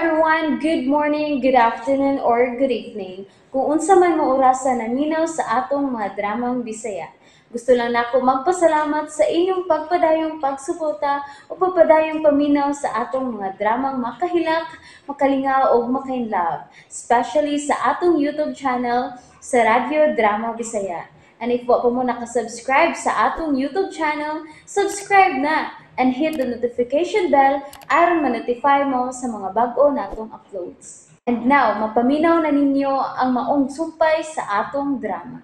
Everyone! Good morning, good afternoon, or good evening. Kung unsa man mo orasa naminaw sa atong mga dramang Bisaya. Gusto lang nako magpasalamat sa inyong pagpadayong pagsuporta o pagpadayong paminaw sa atong mga dramang makahilak, makalingaw ug makainlove, especially sa atong YouTube channel sa Radyo Drama Bisaya. And if wa pa mo nakasubscribe sa atong YouTube channel, subscribe na and hit the notification bell aron ma-notify mo sa mga bag-o natong uploads. And now, mapaminaw na ninyo ang maong sumpay sa atong drama.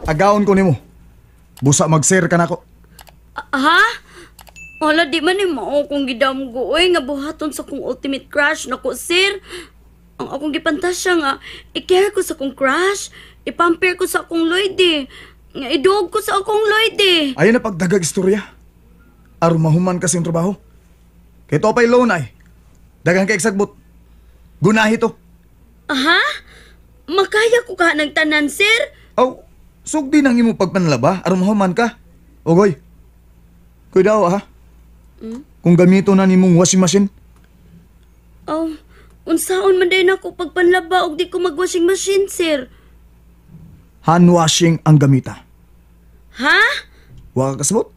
Agaon ko nimo. Busa mag-share ka nako. Ha? Wala, di man ni mao kong gidamgo, oy, nga buhaton sa kong ultimate crush. Nako, sir. Ang akong gipantasya nga, i-care ko sa kong crush, ipamper ko sa akong Lloyd eh. Nga idog ko sa akong Lloyd eh. Ayaw na pagdagag istorya. Aron mahuman kasi yung trabaho. Kay to pa'y loan ay. Daghang kay sagbot. Gunahi to. Aha? Makaya ko ka ng tanan, sir? Aw, sugdi nang imo pagpanlaba aron mahuman ka. Ogoy. Kuy daw ha. Kung gamito na nimong washing machine, Oh, unsaon man din ako pagpanlaba og di ko mag-washing machine, sir? Hand washing ang gamita. Ha? Wa ka kasabot?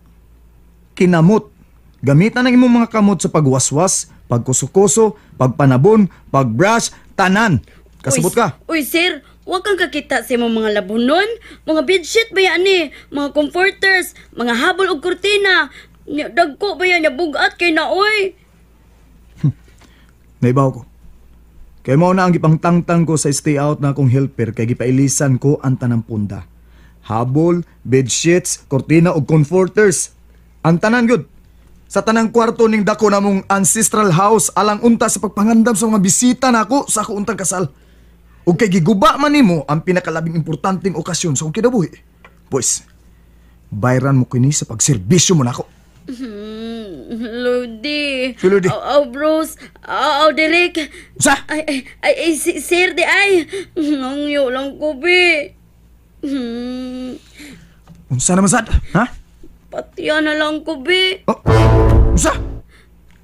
Kinamot. Gamitan ang imong mga kamot sa pagwaswas, pagkuso-kuso, pagpanabon, pagbrush, tanan. Kasabot Uy, ka. Uy, sir, wa kang kakita sa imong mga labunon, mga bedsheet ba yan ni, mga comforters, mga habol og kurtina. Nya, dagko ba yan, nya bugat kay na, oy. Naibaw ko. Kay mao na ang gipangtangtang ko sa stay out na akong helper kay gipailisan ko ang tanang punda. Habol, bedsheets, kortina ug comforters. Ang tanan gyud. Sa tanang kwarto ning dako namong ancestral house alang unta sa pagpangandam sa mga bisita nako sa ako untang kasal. Ug kay giguba man nimo ang pinakalabing importanteng okasyon sa akong kinabuhi. Boys, bayran mo kini sa pagserbisyo mo nako. Lodi. Si Lodi. Aw, aw, bros. Aw, aw, Derek. Sa? Ay, ay, ay, ay, sir, di ay. Nangyo lang ko, bi. Unsa naman sad? Ha? Patiya na lang ko, bi. Oh, unsa?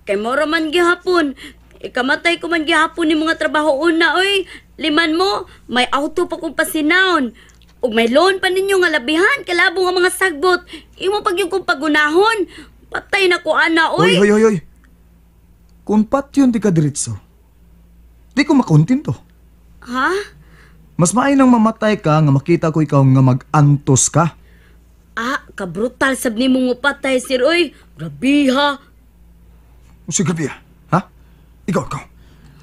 Kay mora man gihapon. Ikamatay ko man gihapon ni mga trabaho una, oy. Liman mo, may auto pa kong pasinaon. Ug may loan pa ninyo nga labihan, kalabong ang mga sagbot. Imo pag yung kong pagunahon. Patay na ko, ana, Oy, oy. oy, oy, oy. Kung patyon di ka diretso, di ko makontento. Ha? Mas maay nang mamatay ka nga makita ko ikaw nga mag-antos ka. Ah, kabrutal sab nimo nga patay, sir, oy. Grabe ha. Unsa grabe ha? Ha? Ikaw, ikaw.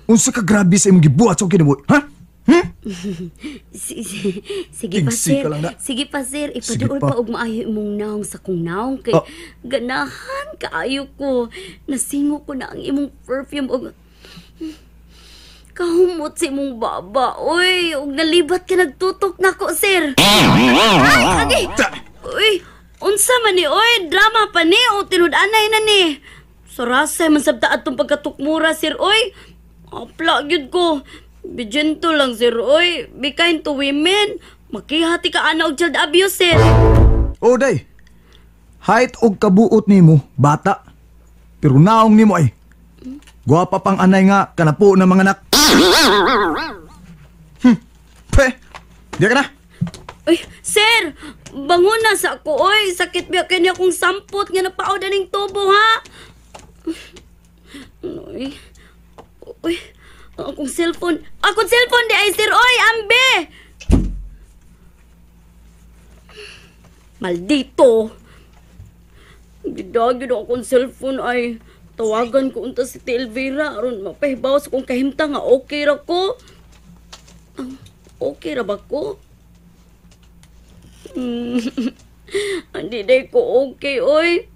Unsa ka grabe sa imong gibuhat sa kinabuhi, ha? Hmm? Sige pa, Tigsi sir. ka lang na. Sige pa, sir. Sige Ipaduol pa. pa og maayo imong naong sa kong naong kay Oh. ganahan kaayo ko. Nasingo ko na ang imong perfume og kahumot sa imong baba. Oy, og nalibat ka nagtutok nako, sir. Ay, agi. Uy, unsa man ni oy, drama pa ni o tinud-anay na ni. Sarasay man sabta atong pagkatukmura, sir, oy. Apla gyud ko. Be gentle lang, sir, oy. Be kind to women. Makihati ka ana og child abuse, sir. O day. Height og kabuot nimo, bata. Pero naong nimo ay gwapa pang anay nga kanapo ng mga anak. Pe. Di ka na. Uy, sir, bangon na sa ako, oy. Sakit biya kay niya akong sampot nga napaod aning tubo, ha? Uy. Uy, ang akong cellphone. Akong cellphone di ay, sir, oy, ambe! Maldito. Gidagid ang akong cellphone ay tawagan ko unta si Tia Elvira aron mapahibaw sa akong kahimtang nga okay ra ko. Ah, okay ra ba ko? Hindi day ko okay, oy.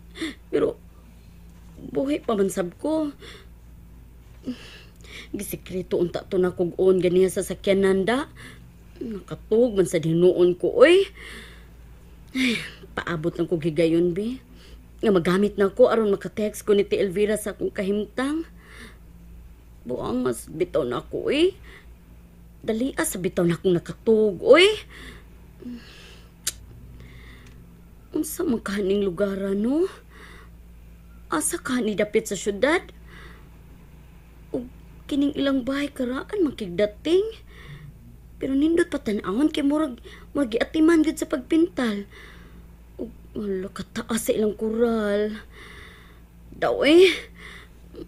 Pero buhi pa man sab ko. Gisikreto unta to na kog on ganiya sa sakyanan da. Nakatug man sa hinuon ko, oy. Ay, paabot lang kog higayon, bi. Nga magamit na ko aron maka-text ko ni Tia Elvira sa akong kahimtang. Buang mas bitaw na ako, oy. Dali sa bitaw na akong nakatug, oy. Unsa man kaning lugar, no? Asa ka ni dapit sa syudad? Ug kining ilang bahay karaan makigdating. Pero nindot pa tan-awon kay murag murag giatiman gud sa pagpintal. Ug hala, kataas sa ilang kural. Daw eh.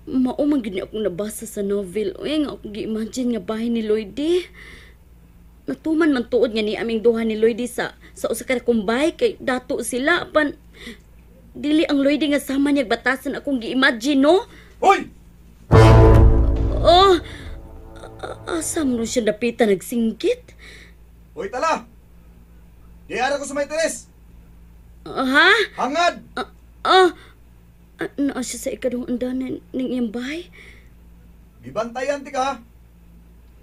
Mao man gyud ni akong nabasa sa novel. Uy, nga akong gi-imagine nga bahay ni Lloydie. Natuman man tuod nga ni aming duha ni Lloydie sa usa ka kumbay kay dato sila, apan dili ang Lloydie nga sama niya batasan akong gi-imagine, no? Hoy! Oh, asa mo siya dapitan nagsinggit? Hoy, tala! Diara ko sa may teres! Ha? Hangad! Ah, naa siya sa ikaduhang andanan ning iyang bahay. Gibantayan ti ka, ha?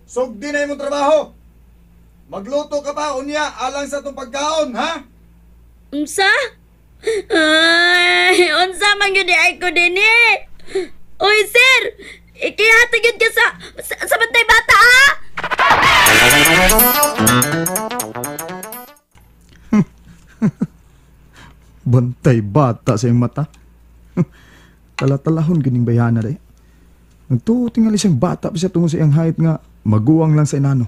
Sugdi na imong trabaho! Magluto ka pa, unya, alang sa itong pagkaon, ha? Unsa? Ay, unsa man gyud ay ko dinhi? Oy, sir! Ikihatag gyud ka sa bantay bata, ha? Bantay bata sa iyong mata. Tala-talahon gining bayana day. Nagtuo tingali siyang bata pa siya tungo sa iyang height nga maguwang lang sa inano.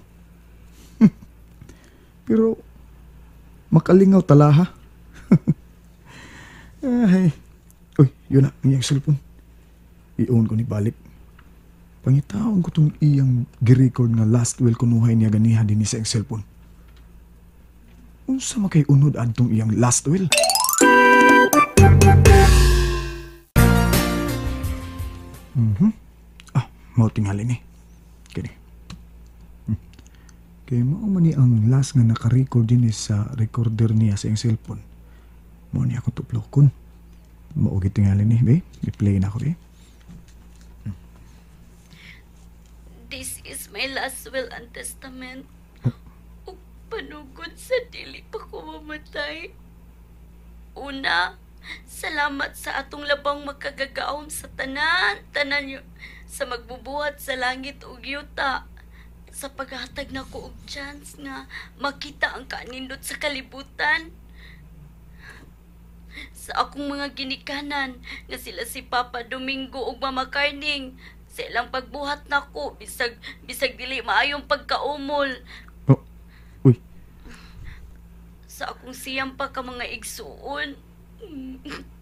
Pero makalingaw talaha. Ay. Uy, yun na, ang iyang cellphone. I-on ko ni balik. Pangitaon ko tong iyang gi-record nga last will kunuhay niya ganiha din sa iyang cellphone. Unsa man kay unod adtong iyang last will? Ah, mao tingali ni. Kini. Kay mao man ni ang last nga naka-record din sa recorder niya sa iyang cellphone. Mao ni ako tuplokon. Mao gid tingali ni, be. I-play na ako, be. This is my last will and testament. Ug panugod sa dili pa ko mamatay. Una, salamat sa atong labang makagagaom sa tanan, tanan sa magbubuhat sa langit ug yuta. Sa paghatag nako og chance nga makita ang kanindot sa kalibutan. Sa akong mga ginikanan nga sila si Papa Domingo ug Mama Carning, sa ilang pagbuhat nako bisag dili maayong pagkaumol. Oh. Uy. Sa akong siyam pa ka mga igsuon.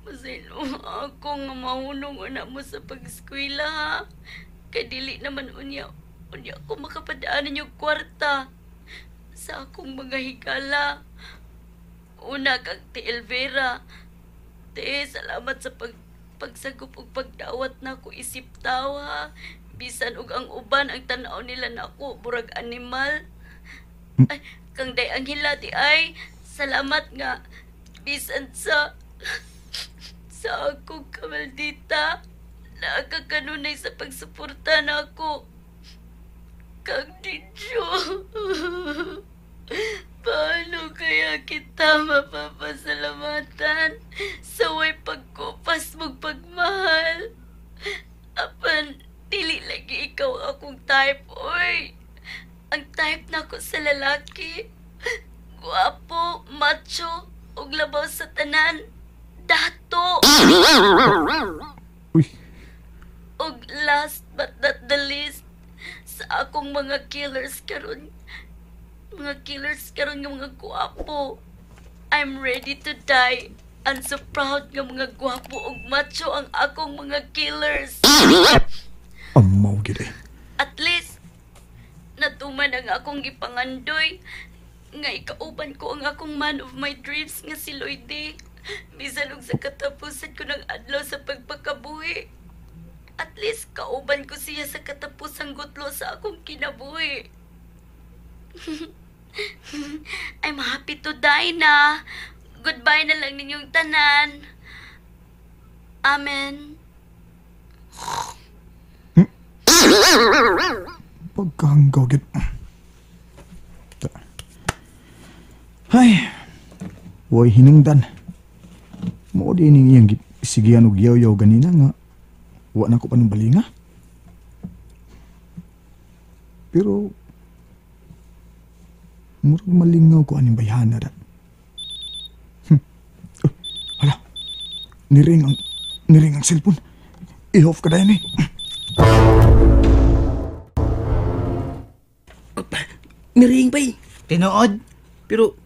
Masaylo ako nga mahunong una mo sa pag-eskwela, ha. Kay dili naman unya ako makapadaanan yung kwarta sa akong mga higala. Una kang Ti Elvira. Te, salamat sa pagsagop ug pagdawat nako isip tawo, ha. Bisan og ang uban ang tan-aw nila nako murag animal. Ay, kang Day Angela di ay salamat nga bisan sa akong kamaldita naa ka kanunay sa pagsuporta nako. Kang Didyo, paano kaya kita mapapasalamatan sa way pagkupas mong pagmahal? Apan, dili lagi ikaw akong type, oy. Ang type nako sa lalaki, guwapo, macho, ug labaw sa tanan, dato. Uy. Ug last but not the least, sa akong mga killers karon, mga killers karon nga mga guwapo. I'm ready to die. I'm so proud nga mga guwapo ug macho ang akong mga killers. Amaw gid eh. At least natuman ang akong gipangandoy nga ikauban ko ang akong man of my dreams nga si Lloydie. Bisan og sa katapusan ko ng adlaw sa pagpakabuhi. At least kauban ko siya sa katapusang gutlo sa akong kinabuhi. I'm happy to die na. Goodbye na lang ninyong tanan. Amen. Pagkahanggaw gid. Ay, way hinungdan. Mao di ning iyang sigihan og yaw-yaw ganina nga wa na ko pa nung balinga. Pero murag malingaw ko aning bayhana da. Oh, hala. Niring ang Niring ang cellphone. I-off ka dahil eh. Niring bay. Tinuod? Pero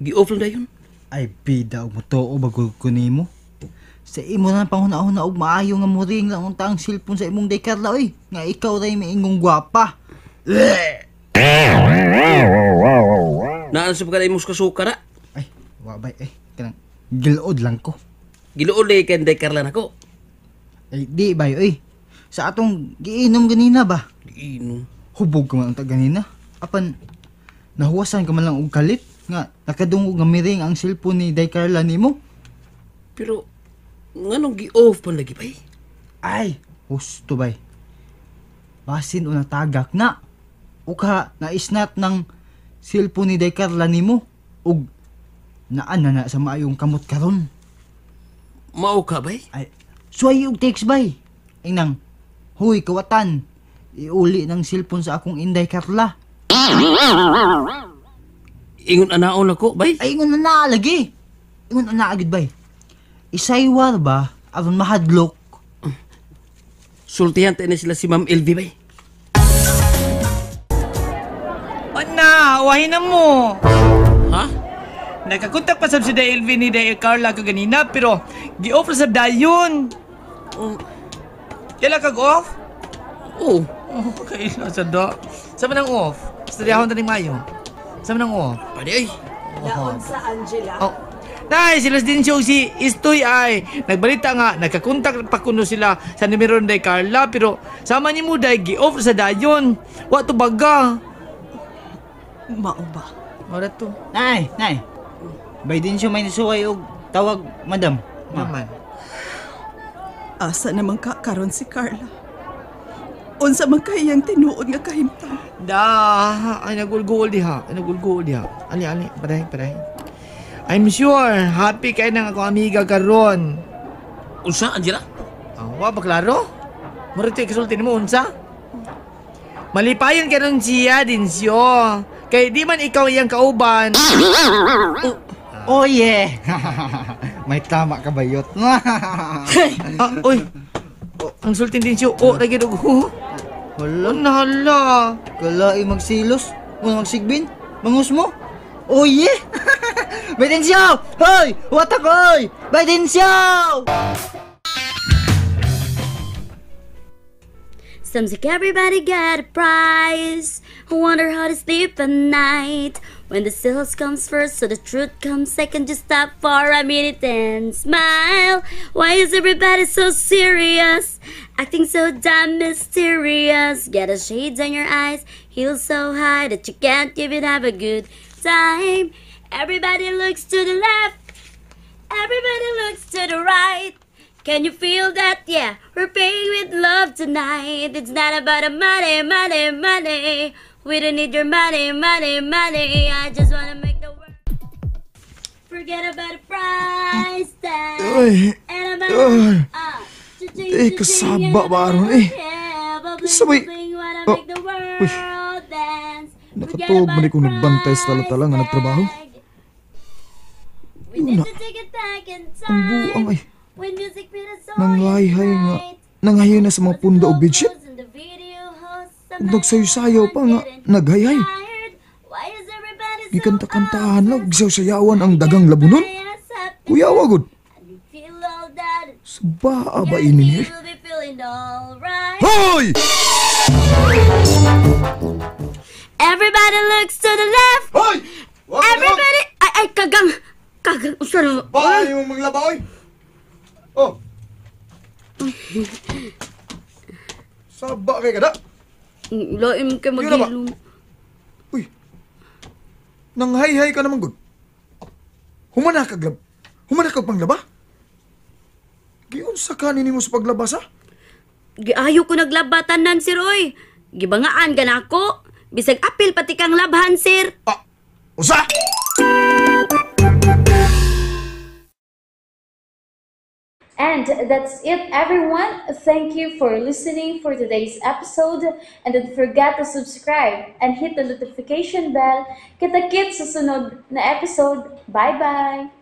gi-off lang dayon. Ay bida og motuo bagol ko nimo. Sa imo na panghuna-huna og maayo nga muring lang unta ang cellphone sa imong Day Carla oy. Nga ikaw ray maingong gwapa. Naan sa pagka imong kasuka na. Ay, wa bay eh kanang gilod lang ko. Giluod lagi kay Day Carla nako. Ay di bay oy. Sa atong giinom ganina ba? Giinom. Hubog ka man unta ganina. Apan nahuwasan ka man lang og kalit nga nakadungog nga miring ang cellphone ni Day Carla nimo. Pero nganong gi-off pa lagi bay? Ay, husto bay. Basin o natagak na. Uka naisnat ng cellphone ni Day Carla nimo ug naan na na sa maayong kamot karon. Mao ka bay? Ay, suway og text bay. Ingnang, huy kawatan. Iuli ng cellphone sa akong Inday Carla. Ingon anaon ako bay? Ay, ingon na na lagi. Ingon na na agad bay. Isaywar ba aron mahadlok? Sultihan tayo na sila si Ma'am LV bay. Ana, wahin na mo. Ha? Nakakontak pa sab si Day LV ni Day Carla kaganina pero gi-off na sab dayon. Kailan kag off? Oo. Oh, kaila sa do. Sa man ang off? Sa dihon taning mayo. Sa man ang off? Pwede ay. Naon sa Angela? Oh. Nay, sila din siya si Istoy ay nagbalita nga nagkakontak pa kuno sila sa numero ni Day Carla pero sama ni mo day gi-off sa dayon. Wa to baga. Mao ba? Ora to. Nay, nay. Bay din siya may nisuway og tawag, madam. Naman. Asa naman ka karon si Carla? Unsa man kay iyang tinuod nga kahimtang? Da, ay nagulgol diha. Ay nagulgol diha. Ali, ali, paday, paday. I'm sure happy kay nang ako amiga karon. Unsa Angela? Ah, wa ba klaro? Mura to'y kasulti nimo unsa? Malipayon karon siya din siyo. Kay di man ikaw iyang kauban. Oh yeah. May tama ka bayot. Ah, oy. Oh, ang sultin din siyo. Oh, lagi og hu. Hala, Hala. kalaing magsilos, mo magsigbin, mangus mo. Oh yeah. Bay din siya. Hoy, watak oy. Bay din siya. Seems like everybody got a price. I wonder how to sleep at night. When the sales comes first, so the truth comes second. Just stop for a minute and smile. Why is everybody so serious? Acting so damn mysterious. Get the shades on your eyes, heels so high that you can't even have a good time. Everybody looks to the left. Everybody looks to the right. Can you feel that? Yeah, we're paying with love tonight. It's not about the money, money, money. We don't need your money, money, money. I just wanna make the world forget about the price tag. Ay, And about ay. cha-ching, Eh, cha-ching, kasaba and ba aron eh? yeah, bling, Sabay- bling, wanna Oh, make the uy. world dance. Forget Nakatuog man about ni kung the nagbantay sa talatala nga price nagtrabaho. tag. We Yun need na. to take it back in Ang buang time. ay. When music made us all Nangayhay nga. unite. Nangayhay na sa mga punda o bedsheet. Ug nagsayo-sayaw pa nga naghayhay. Gikanta-kantahan lang, gisaw-sayawan ang dagang labunon. Kuyawa gud. Sabaa ba ini ni? Hoy! Everybody looks to the left. Hoy! Everybody, ay ay kagang kagang usa na. Ba yung maglaba oy. Oh. Saba kay kada. Laim kay Yun na ba? maghilom. Uy. Nanghayhay ka naman gud. Humana kag lab. Humana kag panglaba. Giunsa ka nimo sa paglabas ha? Giayo ko naglaba tanan sir oy. Gibangaan ka na ako. Bisag apil pati kang labhan sir. Ah, usa! And that's it, everyone. Thank you for listening for today's episode. And don't forget to subscribe and hit the notification bell. Kita-kits sa sunod na episode. Bye-bye!